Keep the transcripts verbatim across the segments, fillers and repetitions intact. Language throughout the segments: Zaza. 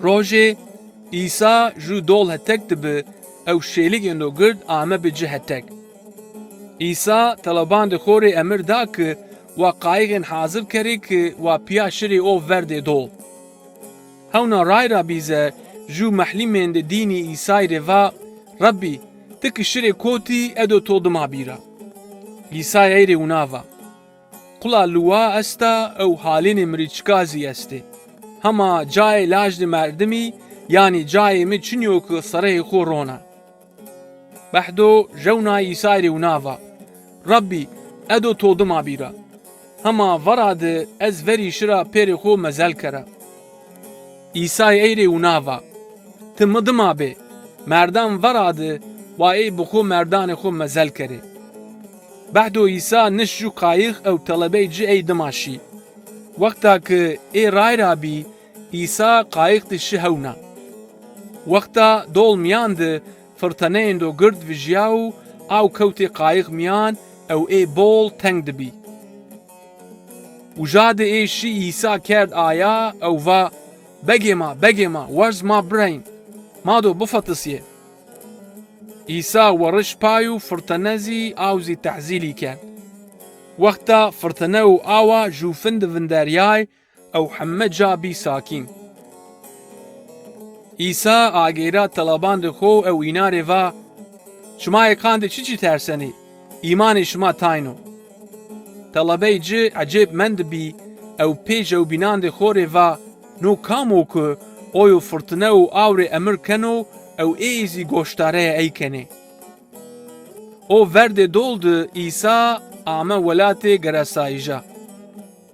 Rojê Îsa jû dol hetek di bi ew şêligêndo gird ame bi ci hetek. Îsa telebandê xo rê emir da ki wa qayixên hazir kerê ki wa pîya şirê o verdê dol. Hewna ray ra bî ze jû mehlîmêndê dînî Îsay rê va, Rebbî, ti ki şirê kotî edo to dima bîra. Îsay ey rê wina va, Qula luwa esta ew halênê mirîçika zî estê. Hema cayê lajdê merdimî, yanî cayê mi çinî yo ki sereyê xo rona. Behdo jewnay Îsay rê wina va, Rebbî, edo to dima bîra. Hema vera di ez verî şira pêrê xo mezel kera. Îsay ey rê wina va, Ti mi dima bê. Merdan vera di wa ey bi xo merdanê xo mezel kerê. Behdo Îsa nişt jû qayix ew telebey ci ey dima şî. Wexta ki ê ray ra bî, Îsa qayix di şi hewna. Wexta dol mîyan di firteneyêndo gird vijîya û aw kewtê qayix mîyan ew ê bol teng di bî. Uja di ê şi Îsa kerd aya ew va, Begê ma, begê ma, werz ma bireyn, ma do bifetisyê. Îsa weriş pay û firtene zî aw zî tehzîlî kerd. Wexta firtene û awa jûfin di vinderyay ew heme ca bî sakîn. Îsa ageyra telebandê xo ew îna rê va, Şima ê qandê çiçî tersenê? Îmanê şima tayn o. Telebey ci ecêb mendibî ew pê jewbînandê xo rê va, No kam o ki oyo firtine û aw rê emir keno ew êyî zî goşdareya ey kenê? O verdê dol di Îsa ame welatê Geresayîja.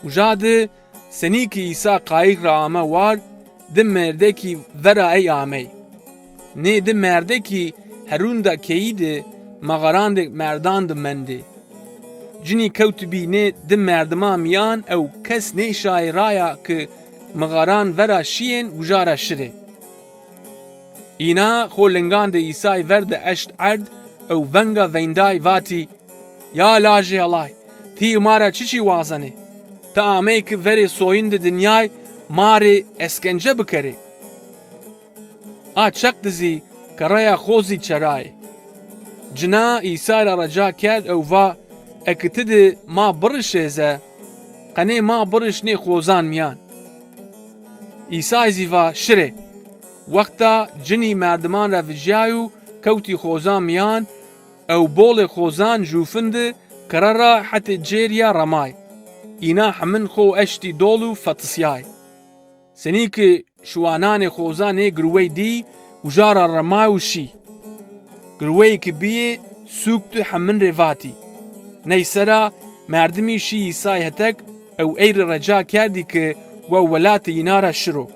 Uja di senî ki Îsa qayîx ra ame war, di mêrdekî vera ey amey. Nê di mêrdekî herûnda keyî di mexarandê merdan di mendê. Cinî kewtibî nê di merdiman mîyan ew kes nêşayê raya ki mixaran vera şîyên uja ra şirê. Îna xo lingandê Îsay ver di eşt erd ew venga veynday vatî, Ya lajê Ellay, ti ma ra çiçî wazenê? Ti amey ki verê soyin di dinyay ma rê eskence bikerê. A çeq di zî kerreya xo zî çerayê. Cina Îsay ra reca kerd ew va, Eki ti di ma birişê ze, qenê ma biriş nê xozan mîyan. Îsay zî va, Şirê. Wexta cinî merdiman ra vijyay û kewtî xozan mîyan, ew bolê xozan jûfin di kere ra hetê cêrîya remay. Îna hemin xo eştî dol û fetisyay. Senî ki şiwananê xozan ê girwey dî, uja ra remay û şî. Girweyê ki bîyê sûk di hemin rê vatî. Ney sera merdimî şî Îsay hetek ew ey rê reca kerdî ki we welatê îna ra şiro.